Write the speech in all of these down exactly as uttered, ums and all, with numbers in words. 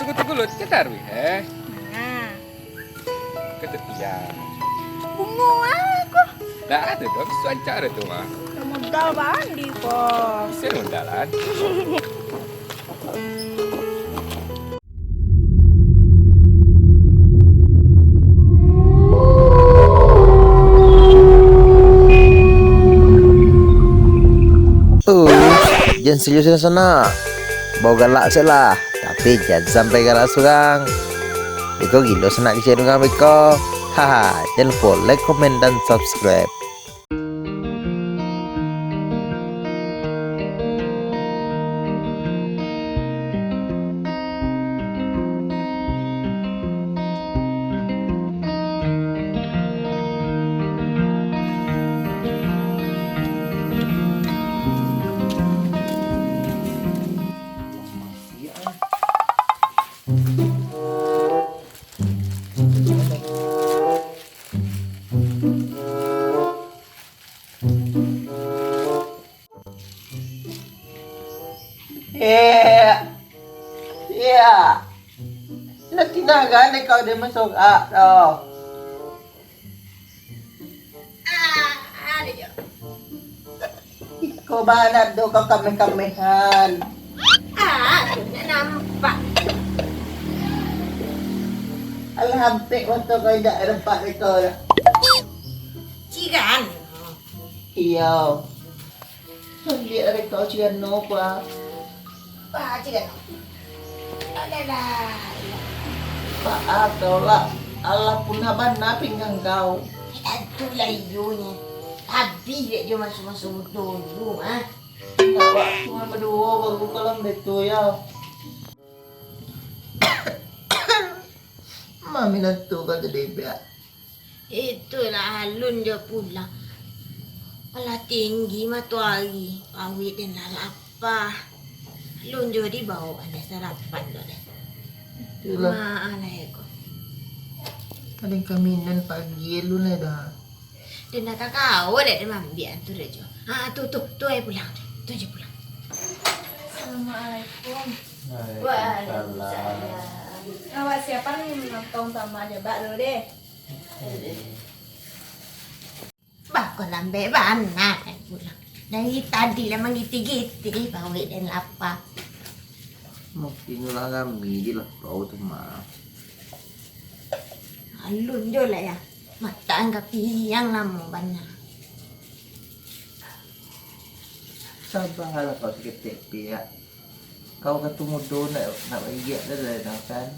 Tunggu, tunggu lo, cedar wih, eh. Nah. Ketepian. Bungo aku. Dah ada doh, bisuak ancak ada tu mah. Modal bandi ko. Bisa modal kan? Ups, jan serius sanak. Bau galak se lah, tapi jan sampai galak surang. Beko gilo sanak kecek urang beko. Haha, jan lupo like, komen, dan subscribe. Eh, iya. Lah tinaga dek kau dek masorak tu. Ah, ada jo. Iko bana do kau kameh-kamehan. Ah, tu nak nampak. Alah, ampek motor kau indak nampak dek kau dah. Cigan. Iyo. Liek ari kau cigan no, Pak. Pak, cigan no. Alah, lah. Pak, ah, kau lah. Alah, punah bana pinggang kau. Eh, tantulah iyonyo. Habih dek jo maso-maso mudo dulu, ah. Awak cuma baduo baru kalau betul, yo. Mami nantu ka jadi biak. Itulah alun jo pulang. Alah tinggi matoari, pawik den lah lapa. Alun jo dibaok dek sarapan tu deh. Itulah. Maa lah iko. Paling kaminan pagi alun lah dah. Den dah kakao dek den mambiak tu deh jo. Ah, tu, tu, tu ai pulang tu. Tu je pulang. Assalamualaikum. Waalaikumsalam. Waalaikumsalam. Awak siapan mantong sama aja bak dulu deh. Bako lambek bana pulang. Dari tadi lah manggitih-gitih, pawik den lapa. Mungkin ulah rami di lapau tu, mah. Alun jo lah ya. Mataan ka piang lamo bana. Sabalah kau saketek, Piak. Kau ka tu mudo nak, nak baiak dah, dah, dah, kan?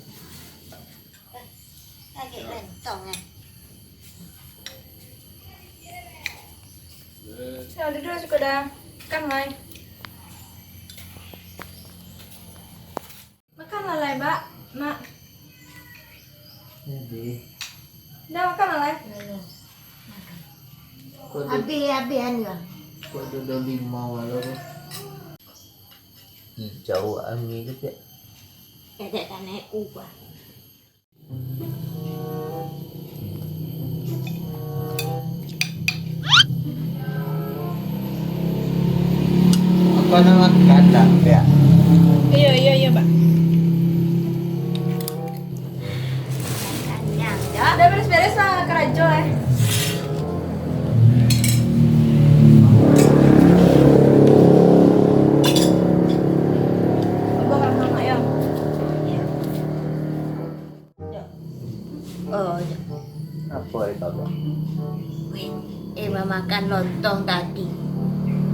Lagi lentong, eh. Yo, duduak suko dah. Makan lai. Makan lah lai, Bak. Mak. Jadi. Dah makan lah lai. Kau ada, habis, habis anu lah. Kau ada daun limau malam tu. Hijau ami tu, Piak. Dedek tanek ubah. Apa nama kandang dia? Iya, iya, iya, Pak. Kanyang, ya. Udah beres-beres lah karajo, eh. Abang, Mak, ya. Iya. Oh, yo. Apo ari kau? Weh, eh, mamakan lontong tadi.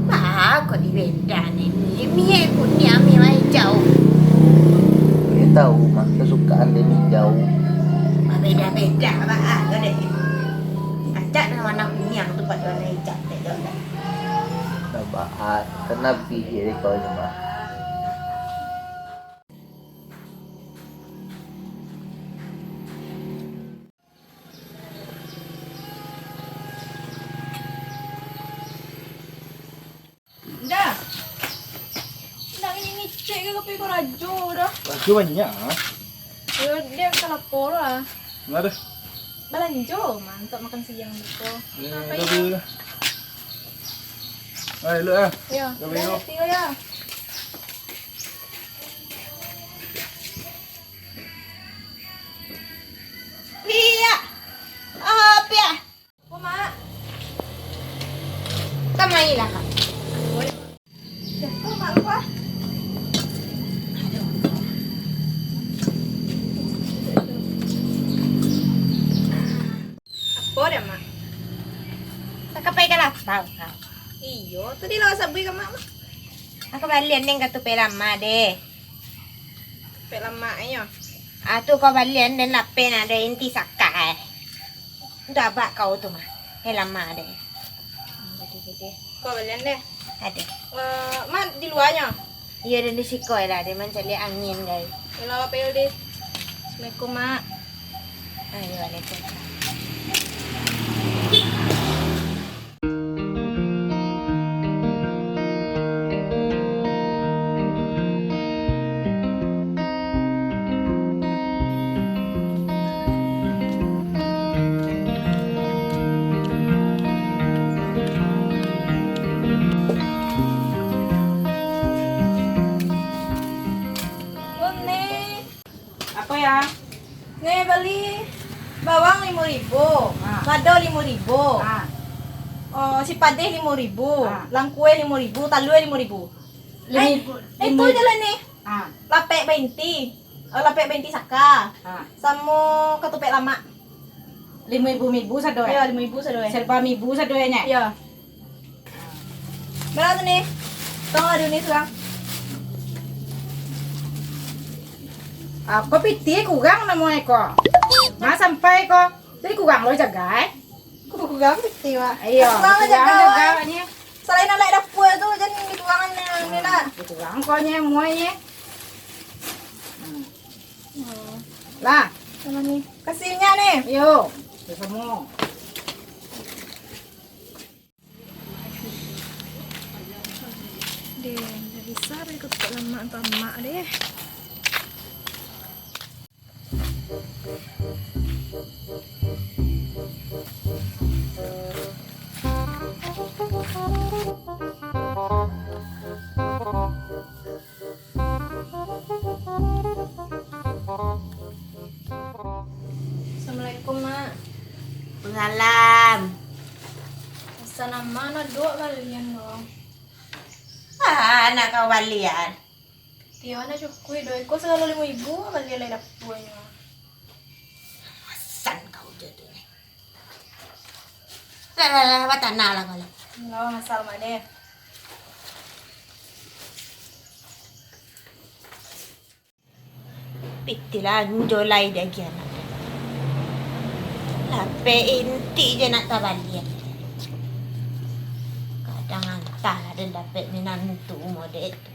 Baa kok dibeda ni, mie, mie kuniang, mie hijau. Mie tahu, mah, kesukaan dia mie hijau. Babeda-beda, baa kok deh. Acak nan warna kuniang tu pado warna hijau, beda dah. Dah baa, kena bihik deh kau ni, mah. Dah. Ndak ngecek ka pai karajo dah. Karajo banyak, ah. Yo, dia ka lapor lah. Manga? Balanjo mah, untuak makan siang beko. Eh, dah, dah, dah. Ai, elok ah. Yo, dah, dah, dah. Hati-hati yo. Yo, tadi lah sabui ka mak mah. Aku balian den katupek lamak deh. Tupek lamak nyo. Ah, tu kau balian den lapeh nak ado inti sakai. Untuk abak kau tu mah. Heh, lamak deh. Kau balian deh. Ado. Eh, mak di luarnyo. Iyo, den di siko lah, den mancaliak angin, gai. Yo lah, awak payo deh. Assalamualaikum, Mak. Ayo, waalaikumsalam. Apo, Yang? Ni bali bawang limo ribu, ah, lado limo ribu, ah, oh, sipadeh limo ribu, ah, langkueh limo ribu, talua limo ribu. Limo ribu, eh, limo ribu. Itu je lah ni. Ah. Lapek bainti. Oh, lapek bainti saka. Ah. Samo katupek lamak. Limo ribu mibu sado, eh? Yo, limo ribu sado, eh. Serba mibu sado, eh, nyo? Yo. Bara tu ni? Tong ado ni surang. Ah, ko pitih kurang namo ko. Ma sampai ko. Jadi kurang lo jaga, eh. Kurang pitih, Wak. Iyo, kurang lo kurang jaga, jaga, Wak. Salain alek dapua tu, jan dikurangan ni lah. Dikurang ko nyo, muai nyo. Hmm. Lah. Samo ni. Kasih nyo ni. Yo, samo. Deh, dah bisa deh, aku tak lama tamak deh. Assalamualaikum, Mak. Waalaikumsalam. Asa nama nak duak balian doh. Ah, nak kau balian. Tiyo nak cukuik doh. Iko sagalo limo ribu balian lai dapuanyo. Asan kau jodoh ni. Lah, lah, lah, batanah lah kau lah. Lah, asal mak deh. Pitih lah, anjo lai diagiah anak. Lapeh inti je nak tabalian. Kadang antah lah den dapek minantu model tu.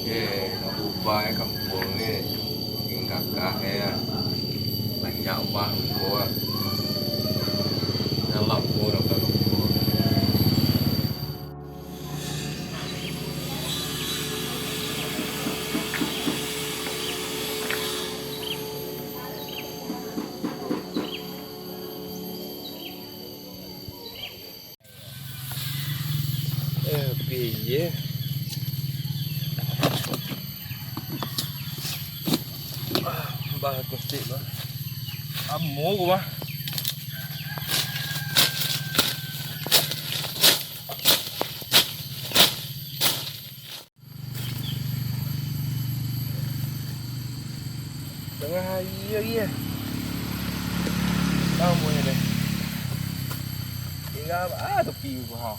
Eh, nak barubah eh kampuang ni. Makin gagah eh. Banyak urang ko. Nan lamo dah bukan kampuang. Eh, piye? Ah, bah, akustik, bah. Amu ku, bah. Tangah ari lagi eh. Lamo nyo deh. Tingga ah, tepi ko ha.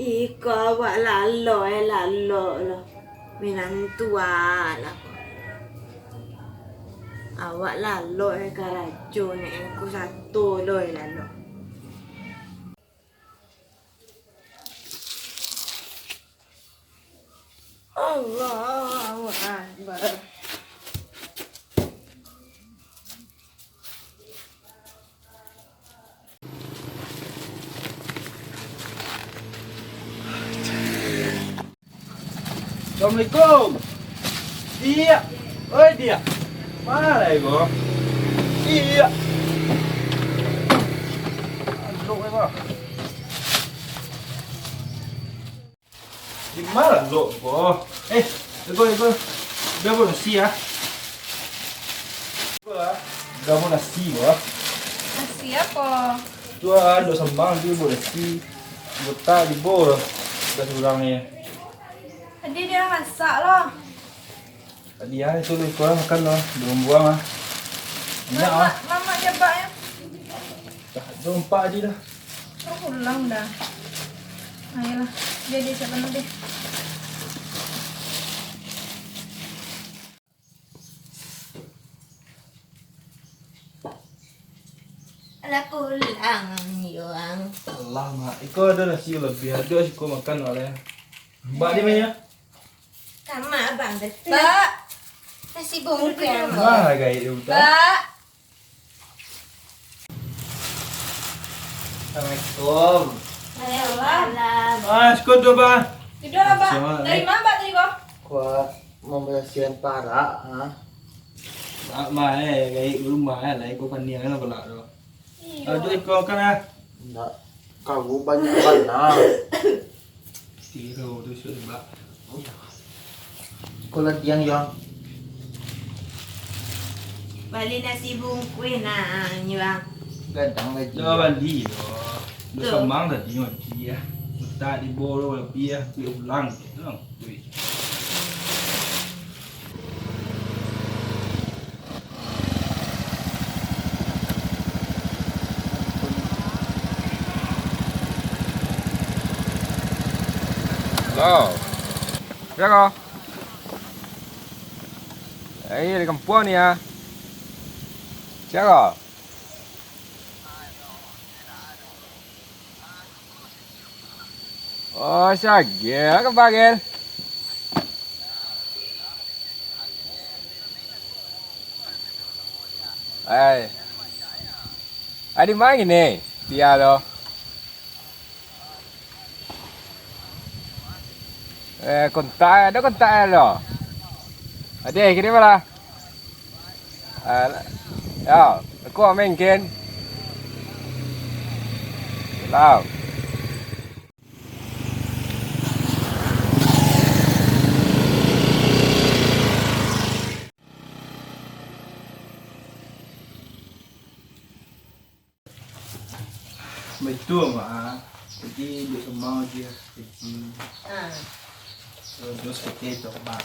Iko awak lalok, eh, lalok lo. Minantu awak lah ko. Awak lalok, eh, karajo ni, eh, ko sato lo, eh, lalok. Allahu Akbar. Assalamualaikum. Diak. Oi, Diak. Ma lai ko? Diak. Alok, eh, ko. Di ma lalok ko? Eh, iko, iko. Bia buek nasi, ah. Iko, ah. Bia buek nasi ko. Nasi apo? Tu, ah, dek Samang tu buek nasi. Botak di bawah. Dah surang ni. Tadi dia masak lo. Tadi, ah, itu lo, iko lah, makan lo. Buang-buang, ah. Minyak, ah. Mamak, mamak jabak yo. Dah, jompak tadi dah. Pulang dah. Ayolah, jadi siapa nanti? Alah pulang, Yuang. Alah, Mak. Iko ado nasi labiah. Ado siko makan, Mak, lai. Mbak di ma? Kamar abang tadi. Bak. Nasi bungkus. Wah, gaek dia budak. Bak. Assalamualaikum. Waalaikumsalam. Ah, siko duduak, Bang. Duduak lah, Bang. Siang, Bang. Dari ma, Bang, tadi ko? Ko mambarasiahan parak, ha. Bak ma, eh, gaek rumah, eh, lai ko paniang lah balak tu. Iyo. Aduh, iko kan, ah. Ndak. Kabu banyak bana. Tiro tu sudah, Bak. Ko latihan, Yuang. Bali nasi bungkuih nah, Yuang. Gadang lagi. Dah bali lo. Dah samang tadi mati ya. Utak di bolo lebih ya, dia ulang. Tenang. Wih. Halo. Sia ko? Eh, di kampuang ni, ah. Sia ko? Oh, sagel ka bagel. Ai. Adi mangin ni? Sia lo. Eh, kontak, ado kontak lo. Ade, kini bala. Ah, yo, aku main game. Lau. Baitu, Mak. Jadi, duduak samang aja. Jadi, ah. Terus, terus kita coba.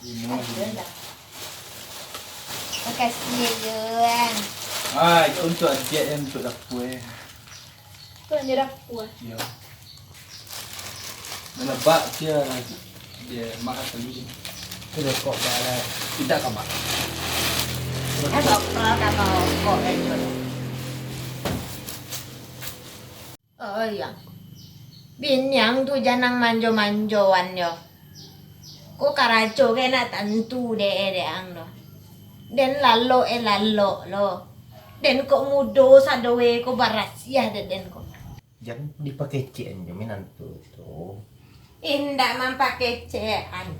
Ini. Aduh, dah. Makasih ya, Yuang. Ah, itu untuk adik yang untuk dapur, eh. Kok nyerak kuah? Iyo. Malabak sia, sia makan tadi. Sudah kok, bala. Tidak, Kak, Mak. Eh, kok, kok, kok, kok, eh, oh, iyo. Biniang tu jan manjo-manjoan yo. Ko karajo ko ndak tantu dek e dek ang doh. Den lalok e lalok lo. Den kok mudo sado e ko barasiah dek den ko. Jan dipakecekan jo minantu tu. Indak mampakecekan.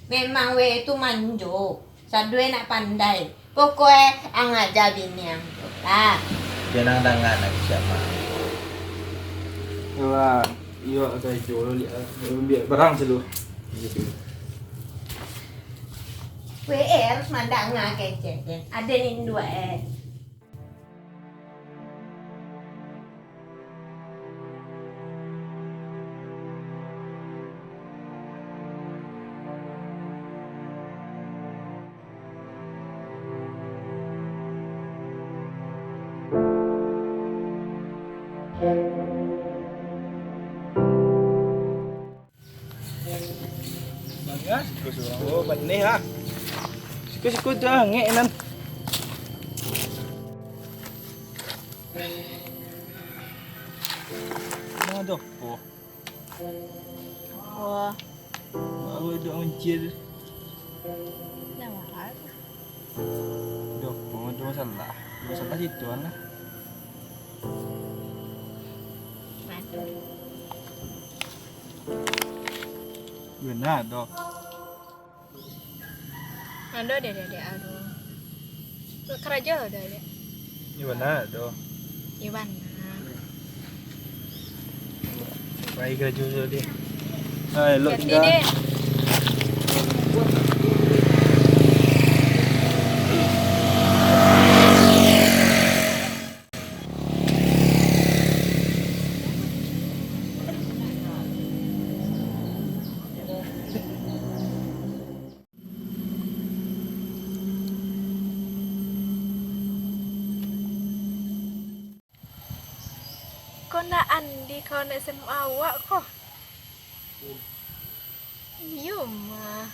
Memang we tu manjo. Sado e nak pandai. Pokok e ang aja bini ang tu lah. Jan ang danga nan sia, Mak. Alah, iyo, agak ijo lo liak, ah. Ambiak barang sado. We e harus mandanga kecek den. Aden induak e. Ah, siko surang. Oh, paneh ah. Siko-siko tu angek nan. Nah, doh. Oh. Wah. Baru duduk mancil. Dah mahal. Doh, pun ada masalah. Ada masalah situ lah. Mana? Benar doh. Ado, dek, dek, dek, aduh. Karajo ado, dek. Di mana tu? Di mana? Baik karajo tu, dek. Ah, elok. Hati-hati, tinggal. Dek. Ko ndak Andi kawan S M A awak ko? Iyo mah.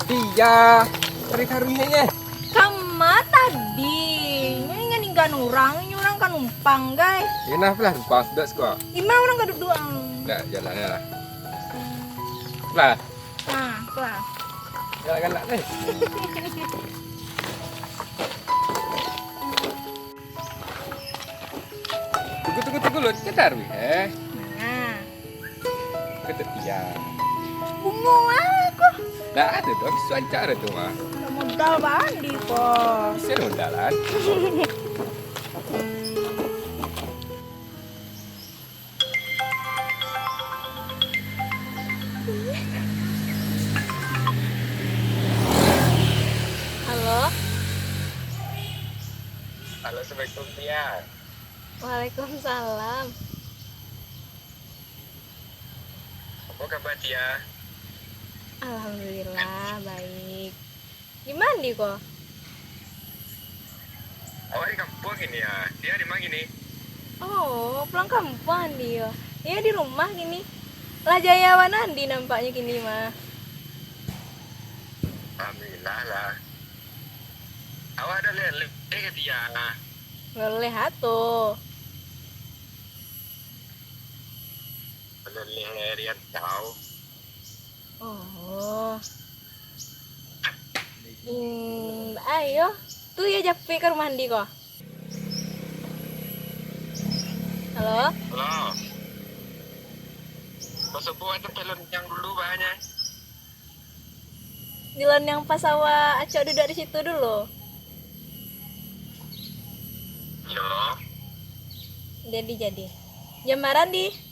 Iya, taruih-taruih aja. Kama tadi, nyo ingan inggan urang, inyo urang ka numpang, gai. Yo nah, lah numpang sudah siko. Ima urang ka duduak ang. Dah, jalan lah. Lah. Nah, lah. Galak-galak deh. Tunggu, tunggu, tunggu, Lut. Kan taruih, eh. Nah. Ketepian. Bungo aku. Dah ada dong, suancak ada tu mah. Modal bandi ko. Bisa modal kan? Halo. Halo, assalamualaikum, Tia. Waalaikumsalam. Apo kaba, Tia? Alhamdulillah, baik. Di ma Andi ko? Awak di kampuang kini, yo. Tia di ma kini? Oh, pulang kampuang Andi, yo. Iyo di rumah kini. Lah jaya bana Andi nampaknyo kini mah. Alhamdulillah lah. Awak ado leleh ka, Tia? Leleh ato. Leleh rian tau. Oh. Hmm, ayo. Tu yo japek ka rumah Andi ko. Halo? Halo. Basobok atau pelon yang dulu bahannya? Di lon yang pas awak acok duduak di situ dulu. Yo. Jadi, jadi. Jam bara Andi?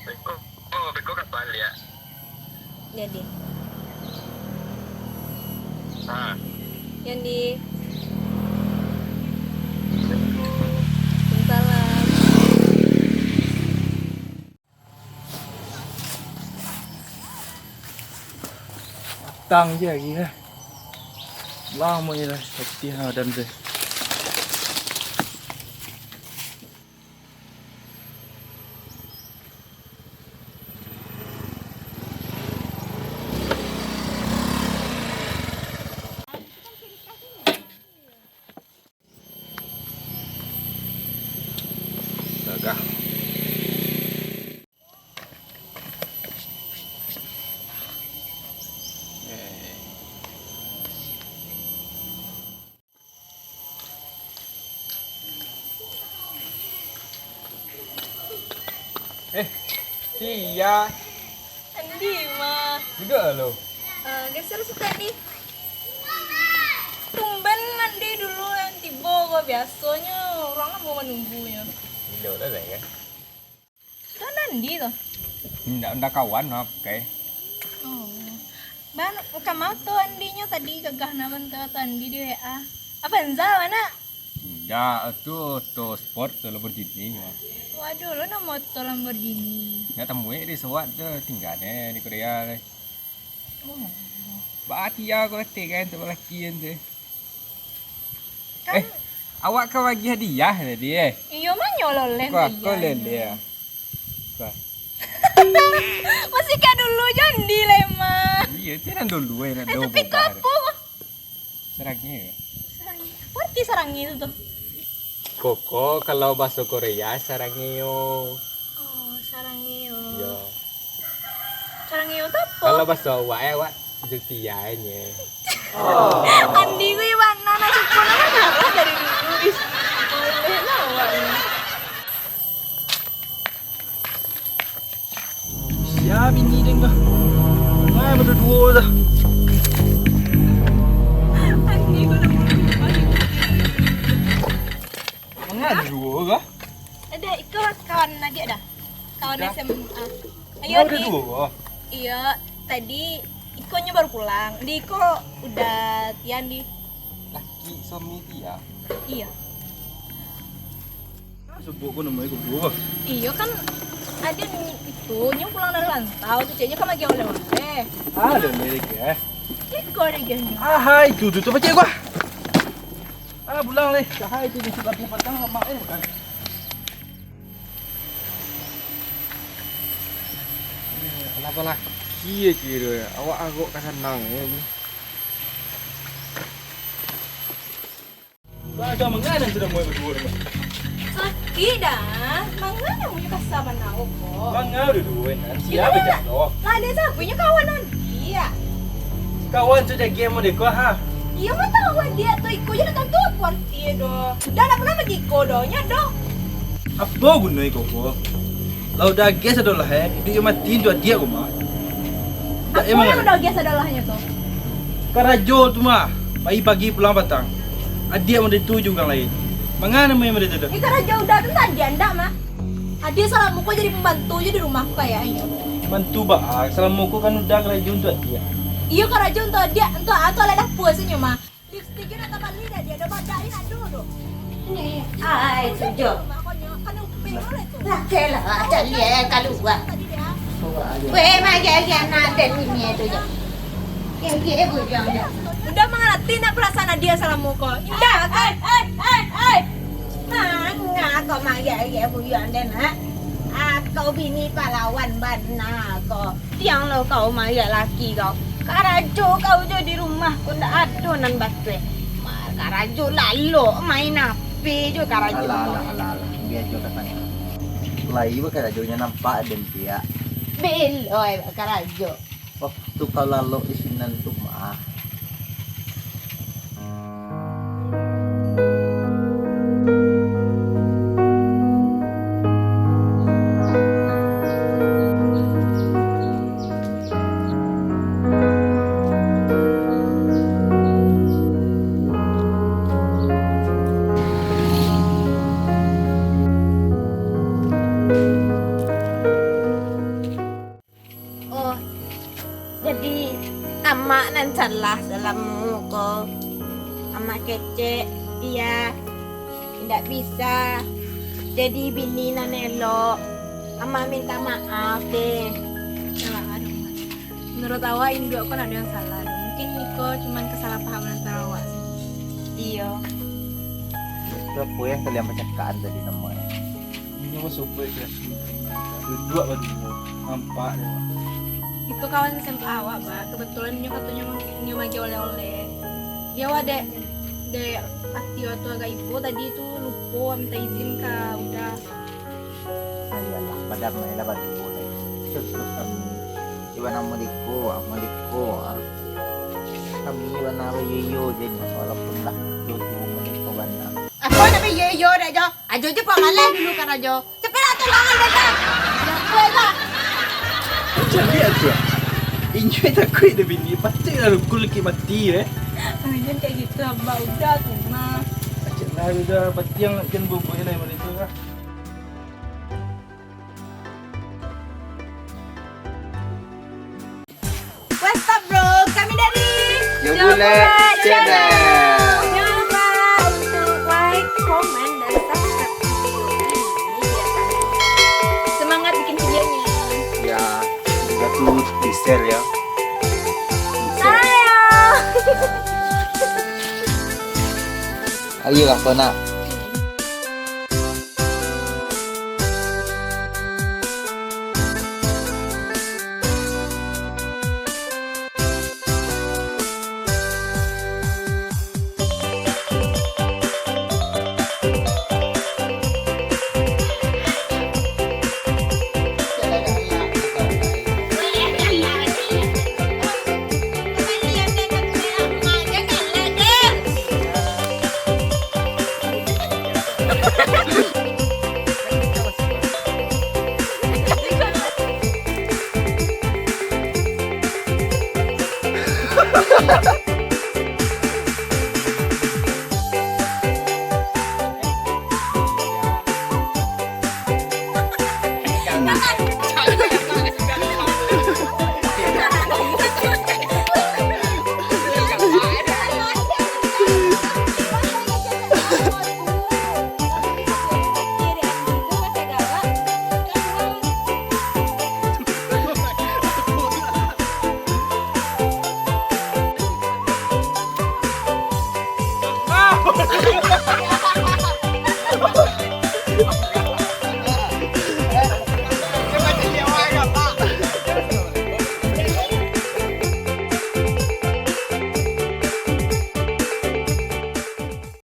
Beko, oh, beko ka baliak. Jadi. Ha. Yandi. Beko. Salam. Patang se lai, eh. Lamo se lah, patih lah badan tu. Gagah. Eh, Tia. Andi mah. Duduak lo. Ah, geser situ, Andi. Tumben Andi dulu yang tibo ko, biasonyo urang lamo manunggunyo. Gilo lah, lah, kan? Itu Andi tu? Indak, indak kawan lah, pakai. Oh. Ban, kamau tu Andinyo tadi gagah na bantuak tu Andi di W A. Avanza mana? Indak, tu, tu sport tu Lamborghini mah. Waduh, lo namo tu Lamborghini. Nak tamuik di Suwak tu, tingga ne di Korea ni. Oh. Ba Tia ko ati kan tu laki kan tu. Eh, awak ka bagi hadiah tadi, eh? Iyo, manyo lah oleh. Kuah, hadiah. Kuah lele, ya. Kuah. Masih ka dulu, Jandi, Lema. Iyo, itu nan dulu, eh, nak. Eh, tapi kau apa? Saranghe. Saranghe. Apa arti saranghe itu tuh? Koko, kalau bahasa Korea, sarangeo. Oh, sarangeo. Iyo. Sarangeo tu apa? Kalau bahasa awak, eh, awak jutianyo. Andi gue bana nak syukur nak marah dari dulu. Ih, boleh lah awak ni. Sia bini den tu. Ngai baduo tu. Manga ado duo ko? Ada iko kawan lagi ada. Kawan S M A. Ayo, Andi. Manga ado duo ko? Iyo, tadi ikonyo baru pulang. Di iko udah Tian di. Laki suami Tia. Iyo. Sebut ko namo iko duo. Iyo kan, ado itu, nyo pulang dari rantau, keceknyo kan bagi oleh-oleh. Ah, ado ni lagi, eh. Iko ado lagi. Ah, hai, tu, tu, tu, pacik gua. Ah, pulang leh. Cahai tu, tu, tu, tu, patang, mak, eh, makan. Eh, kenapa laki ya, kira? Awak agak ka sanang, ya, ni. Bagaimana sudah mulai berdua ni? Sakik dah. Manga namonyo kasar bana ko. Manga udah dua ni. Siapa jatuh? Lah, dia siapa? Inyo kawan Andi, ya? Kawan tu jaga sama deko, ha? Iyo, mah tahu Andi tu iko je datang tu, kuarti doh. Dah nak pernah bagi iko doh, nyo doh. Apo guno iko ko? Lah udah gas ado lah, eh. Iduik jo mati untuak adiak ko mah. Apo nan udah gas ado lahnyo tu? Karajo tu mah, pagi-pagi pulang patang. Adiak model tu jo urang lain. Manga namonyo model tu doh? Eh, karajo udah tu tadi andak mah. Adiak salamo ko jadi pambantu je di rumah ko kayaknyo. Bantu baa, salamo ko kan udah karajo untuak adiak. Iyo, karajo untuak adiak, untuak a tu alat dapua se nyo mah. Lipstik je nak tabali dah, dia dah badak ni nak doh tu. Ni, ai, sujo. Makonyo, kan upik oleh tu. Lakeh lah, cari eh, kalua. Tadi dia. Weh, magi-agi anak dan ini tu je. Dia, dia bujang je. Udah mangarati nak perasaan dia salamo ko. Indak. Ai, ai, ai, ai. Manga kau magi-agi bujang den, ha? Ah, kau bini pahlawan bana kau. Tiang lo kau mariak laki kau. Karajo kau jo di rumah ko ndak ado nan batueh. Ma-, karajo lalok main H P jo karajo. Alah, alah, alah, alah. Bia jo katanyo. Lai bakarajo nyo nampak den piak. Beloi bakarajo. Waktu kau lalok di sinan tu mah. Oh, jadi amak nan salah salamo ko. Amak kecek, iyo, indak bisa jadi bini nan elok. Amak minta maaf deh. Salah, aduh, Mak. Menurut awak, induak ko ndak ado yang salah. Mungkin iko cuman kesalahpahaman antara awak. Iyo. Itu apo yang kalian pacakakan tadi namonyo? Inyo basobek biaso, duduak baduo, nampak dek awak. Itu kawan S M A awak, Pak. Kebetulan inyo katonyo, inyo magi oleh-oleh. Iyo, awak dek, dek ati awak tu agak ibo tadi tu, lupo minta izin ka Uda. Ayolah, badamailah baduo deh. Susuh kami. Iban namo diko, namo diko, ah. Kami bana iyo-iyo je nyo, walaupun lah duo tu maniko bana. Apo nak iyo-iyo dek jo? Ajo je pamalas dulu karajo. Capek lah tolongan dek kau. Capek lah. Caliak tu. Inyo takuik dek bini, patuik lah lukul kik mati, eh. Jangan kayak gitu, Abah. Udah tu, mah. Cek lah, udah. Patiang nak ken bubuk lah, yang mana tu lah. What's up, bro? Kami dari Yo Yo Bulek Bulek Channel. Channel. Jangan lupa untuk like, comment, dan subscribe video ini, biar kami semangat bikin videonya. Ya, juga tuh di-share ya. Di-share. Sayang. Iyolah, kau nak.